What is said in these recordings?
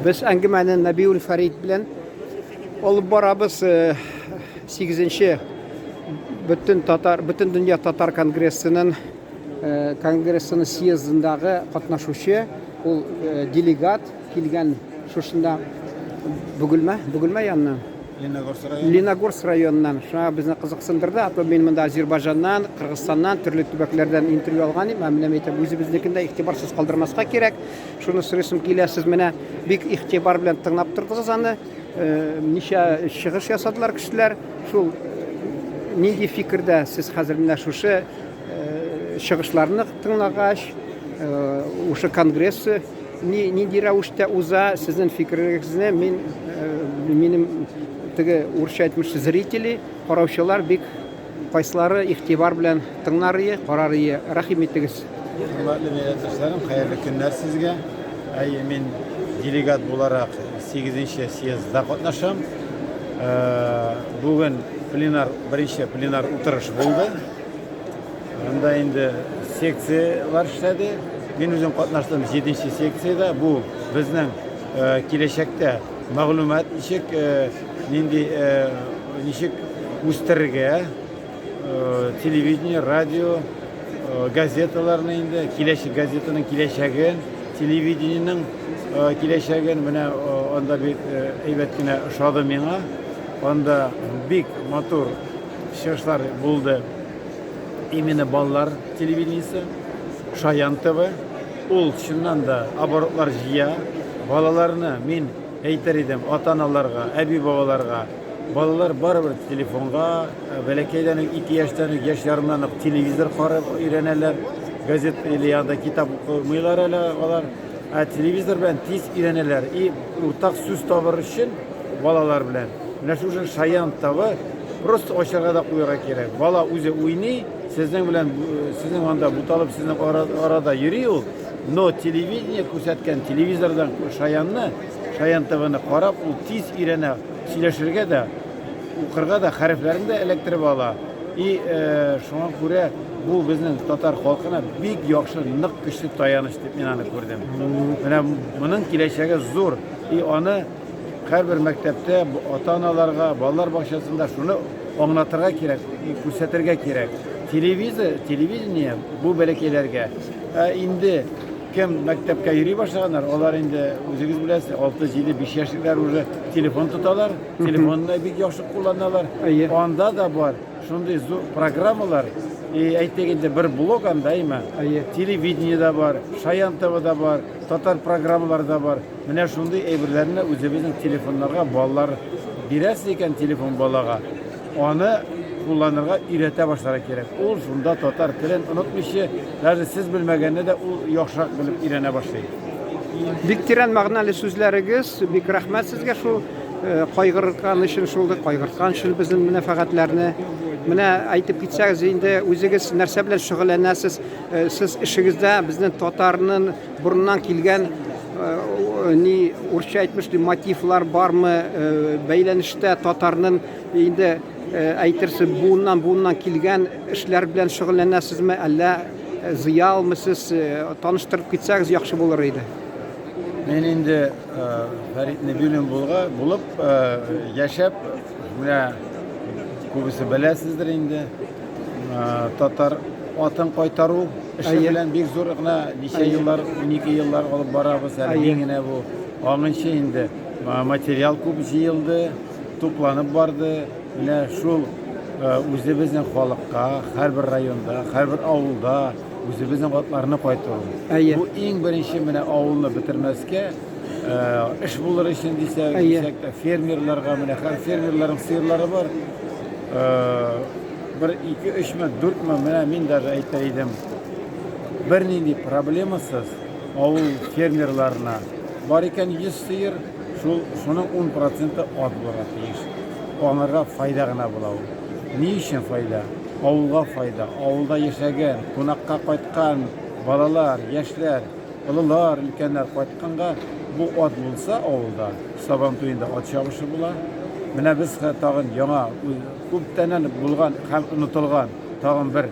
Без әңгәмәне Нәбиуллин Фәрит белән алып барабыз. 8-нче бөтен татар, бөтен дөнья татар конгрессының конгрессының съездындагы катнашучы, ул делегат килгән шушында Бөгелмә, Бөгелмә яныннан. Леногорск районы. Леногорск районыннан. Шуңа безне кызыксындырды. А то мин монда Азербайҗаннан, Кыргызстаннан, төрле төбәкләрдән интервью алган идем. Ә менә әйтәм, үзебезнекен дә игътибарсыз калдырмаска кирәк. Шуны сорыйсым килә, сез менә бик игътибар белән тыңлап тордыгыз аны. Ничә чыгыш ясадылар кешеләр. Шул нинди фикердә сез хәзер менә шушы чыгышларны тыңлагач, ушы конгресс ни, нинди рәвештә уза, сезнең фикерегезне мин минем теге урысча әйтмешчә зрители, караучылар бик кайсылары игътибар белән тыңлар ие, карар ие. Рәхим итегез. Хөрмәтле милләттәшләрем, хәерле көннәр сезгә. Әйе, мин делегат буларак 8 съездда катнашам. Бүген пленар, беренче пленар утырыш булды. Анда инде секцияләр эшләде. Мин үзем катнаштым 7 секциядә. Бу безнең киләчәктә мәгълүмат ничек нинди ничек үстерергә, телевидение, радио, газеталарны инде киләчәк газетаның киләчәген, телевидениенең киләчәген менә анда бик әйбәт кенә ошады миңа. Анда бик матур чыгышлар булды. Именно балалар телевидениесе, Шаян ТВ. Ул чыннан да оборотлар җыя. Балаларны мин әйтер идем ата-аналарга, әби-бабаларга. Балалар барыбер телефонга, бәләкәйдән үк, 2 яшьтән үк, яшь ярымнан ук телевизор карап өйрәнәләр. Газет или анда китап укымыйлар әле алар. Ә телевизор белән тиз өйрәнәләр. И уртак сүз табыр өчен балалар белән. Менә шушы Шаян ТВ просто ачарга да куярга кирәк. Бала үзе уйный, сезнең белән сезнең анда буталып, сезнең арада йөри ул. Но телевидение күрсәткән телевизордан Шаянны, Шаян ТВны карап, ул тиз өйрәнә сөйләшергә дә, укырга да, хәрефләрен дә эләктереп ала. И шуңа күрә бу безнең татар халкына бик яхшы, нык көчле таяныч дип мин аны күрдем. Менә моның киләчәге зур. И аны һәрбер мәктәптә ата-аналарга, балалар бакчасында шуны аңлатырга кирәк, күрсәтергә кирәк. Телевизор, телевидение бу бәләкәйләргә. Ә инде кем мәктәпкә йөри башлаганнар, алар инде үзегез беләсез, 6, 7, 5 яшьлекләр уже телефон тоталар, телефонны бик яхшы кулланалар. Анда да бар шундый зур программалар. И әйтик инде бер блок анда, әйме? Телевидение дә бар, Шаян ТВ да бар, татар программалары да бар. Менә шундый әйберләрне үзебезнең телефоннарга балалар бирәсез икән телефон балага, аны кулланырга өйрәтә башларга кирәк. Ул шунда татар телен онытмыйча, даже сез белмәгәнне дә ул яхшырак белеп өйрәнә башлый. Бик тирән мәгънәле сүзләрегез, бик рәхмәт сезгә шул кайгырткан өчен, шул кайгырткан өчен безнең мәнфәгатьләрне. Менә әйтеп китсәгез инде, үзегез нәрсә белән шөгыльләнәсез? Сез эшегездә безнең татарның борыннан килгән ни урысча әйтмешли мотивлар бармы, бәйләнештә татарның инде әйтерсең буыннан буыннан килгән эшләр белән шөгыльләнәсезме, әллә зыялмы сез, таныштырып китсәгез яхшы булыр иде. Мин инде Фәрит Нәбиуллин булга булып яшәп, менә күбесе беләсездер инде, татар атын кайтару эше белән бик зур гына ничә еллар, 12 еллар алып барабыз әле мин генә бу. Аңынчы инде материал күп җыелды, тупланып барды. Менә шул үзебезнең халыкка, һәрбер районда, һәрбер авылда үзебезнең атларны кайтару. Бу иң беренче менә авылны бетермәскә эш булыр өчен дисәк, дисәк тә фермерларга, менә һәр фермерларның сыерлары бар. Бер, ике, өчме, дүртме, менә мин даже әйтер идем, бернинди проблемасыз авыл фермерларына бар икән 100 сыер, шул шуның 10 проценты ат булырга тиеш. Аңарга файда гына була ул. Ни өчен файда? Авылга файда. Авылда яшәгән, кунакка кайткан балалар, яшьләр, олылар, өлкәннәр кайтканга бу ат булса авылда, Сабан туенда ат чабышы була. Менә без тагын яңа күптәннән булган һәм онытылган тагын бер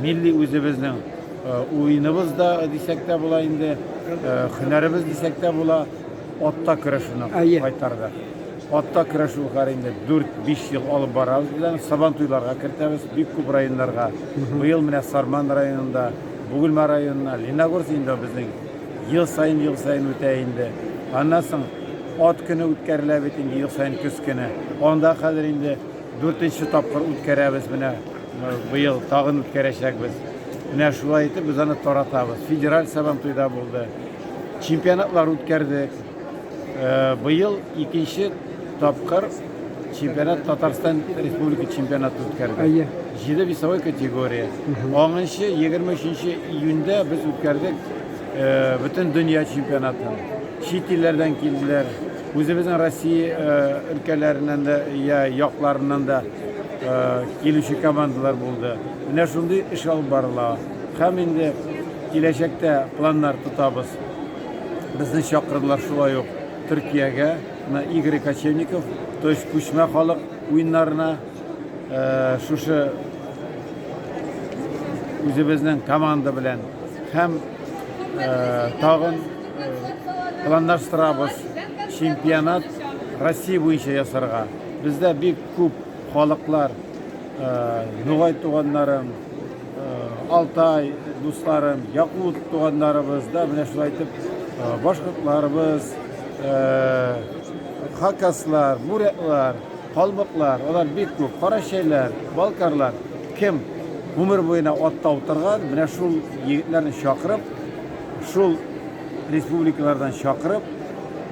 милли үзебезнең уеныбыз да дисәк тә була инде, һөнәребез дисәк тә була. атта көрәшүне кайтардык. Атта көрәшү хәзер инде 4-5 ел алып барабыз белән Сабантуйларга кертәбез бик күп районнарга. Быел менә Сарман районында, Бугульма районына, Лениногорск инде безнең ел саен ел саен үтә инде. Аннан соң ат көне үткәрелә бит инде ел саен көз көне. Анда хәзер инде дүртенче тапкыр үткәрәбез менә быел тагын үткәрәчәкбез. Менә шулай итеп без аны таратабыз. Федераль Сабантуйда булды. Чемпионатлар үткәрдек. Быел икенче тапкыр чемпионат Татарстан Республика чемпионаты үткәрдек. Әйе. Җиде весовой категория. Аңынчы 23 июньдә без үткәрдек бөтен дөнья чемпионатын. Чит илләрдән килделәр. Үзебезнең Россия өлкәләреннән дә, я якларыннан да килүче командалар булды. Менә шундый эш алып барыла. Һәм инде киләчәктә планнар тотабыз. Безне чакырдылар шулай ук Төркиягә, на Игорь Кочевников, то есть күчмә халык уеннарына шушы үзебезнең команда белән һәм тагын планлаштырабыз чемпионат Россия буенча ясарга. Бездә бик күп халыклар, нугай туганнарым, Алтай дусларым, якут туганнарыбыз да менә шулай итеп башкортларыбыз, хакаслар, бурятлар, калмыклар, алар бик күп, карачайлар, балкарлар, кем гомер буена атта утырган, менә шул егетләрне чакырып, шул республикалардан чакырып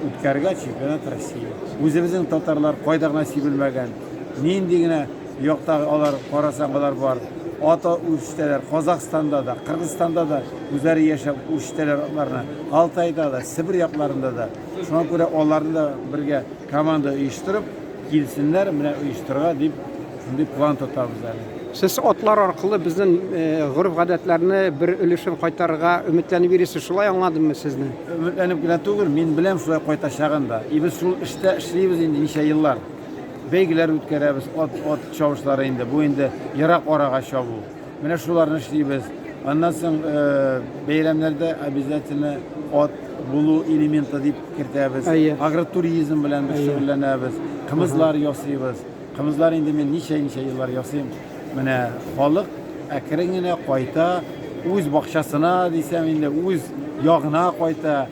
үткәргә чемпионат России. Үзебезнең татарлар кайда гына сибелмәгән, нинди генә яктагы алар карасаң алар бар. Ата үрчетәләр Казахстанда да, Кыргызстанда да үзләре яшәп үрчетәләр атларны. Алтайда да, Себер якларында да. Шуңа күрә аларны да бергә команда оештырып, килсеннәр, менә оештырырга дип шундый план тотабыз әле. Сез атлар аркылы безнең гореф-гадәтләрне бер өлешен кайтарырга өметләнеп йөрисез, шулай аңладыммы сезне? Өметләнеп кенә түгел, мин беләм шулай кайтачагын да. И без шул эштә эшлибез инде ничә еллар. Бәйгеләр үткәрәбез, ат, ат чабышлары инде. Бу инде ерак арага чабу. Менә шуларны эшлибез. Аннан соң бәйрәмнәрдә обязательно ат булу элементы дип кертәбез. Агротуризм белән без шөгыльләнәбез. Кымызлар ясыйбыз. Кымызлар инде мин ничә-ничә еллар ясыйм. Менә халык әкрен генә кайта, үз бакчасына дисәм инде, үз ягына кайта.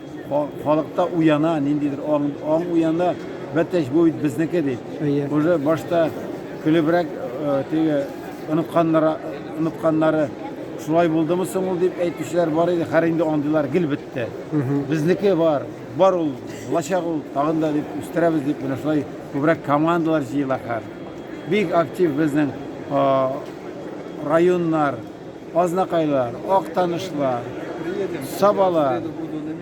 Халыкта уяна, ниндидер аң, аң уяна, бәтәч бу бит безнеке дип. Уже башта көлебрәк теге онытканнары, онытканнары шулай булдымы соң ул дип әйтүчеләр бар иде. Хәер инде андыйлар гел бетте. Безнеке бар, бар ул, булачак ул, тагын да дип үстерәбез дип менә шулай күбрәк командалар җыела хәзер. Бик актив безнең районнар, Азнакайлар, Актанышлар, Сабалар,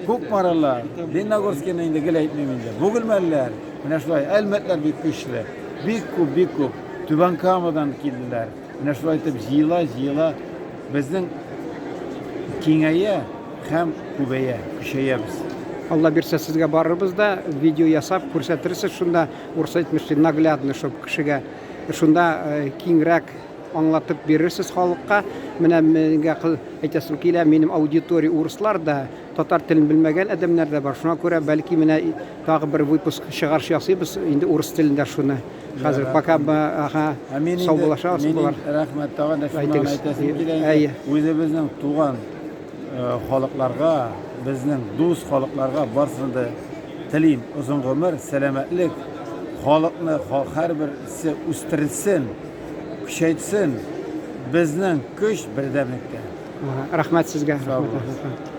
Кукмаралар, Лениногорскийны инде гел әйтмим инде. Бугелмәлеләр, менә шулай, Әлмәтләр бик көчле. Бик күп, бик күп. Түбән Камадан килделәр. Менә шулай итеп җыела, җыела. Безнең киңәя һәм күбәя, көчәябез. Алла бирсә, сезгә барырбыз да, видео ясап күрсәтерсез шунда, урыс әйтмешли, наглядно, чтоб кешегә шунда киңрәк аңлатып бирерсез халыкка. Менә миңа әйтәсем килә, минем аудитория урыслар да, татар телен белмәгән адәмнәр дә бар. Шуңа күрә бәлки менә тагы бер выпуск чыгарыш ясыйбыз инде урыс телендә шуны. Хәзер пока ага саубуллашабыз болар. Рәхмәт, тагын да шуны әйтәсем килә инде. Үзебезнең туган халыкларга, безнең дус халыкларга барысына да телим озын гомер, сәламәтлек, халыкны һәрберсе үстерелсен. Көчәйтсен, безнең көч бердәмлектә. Рәхмәт сезгә. Рәхмәт.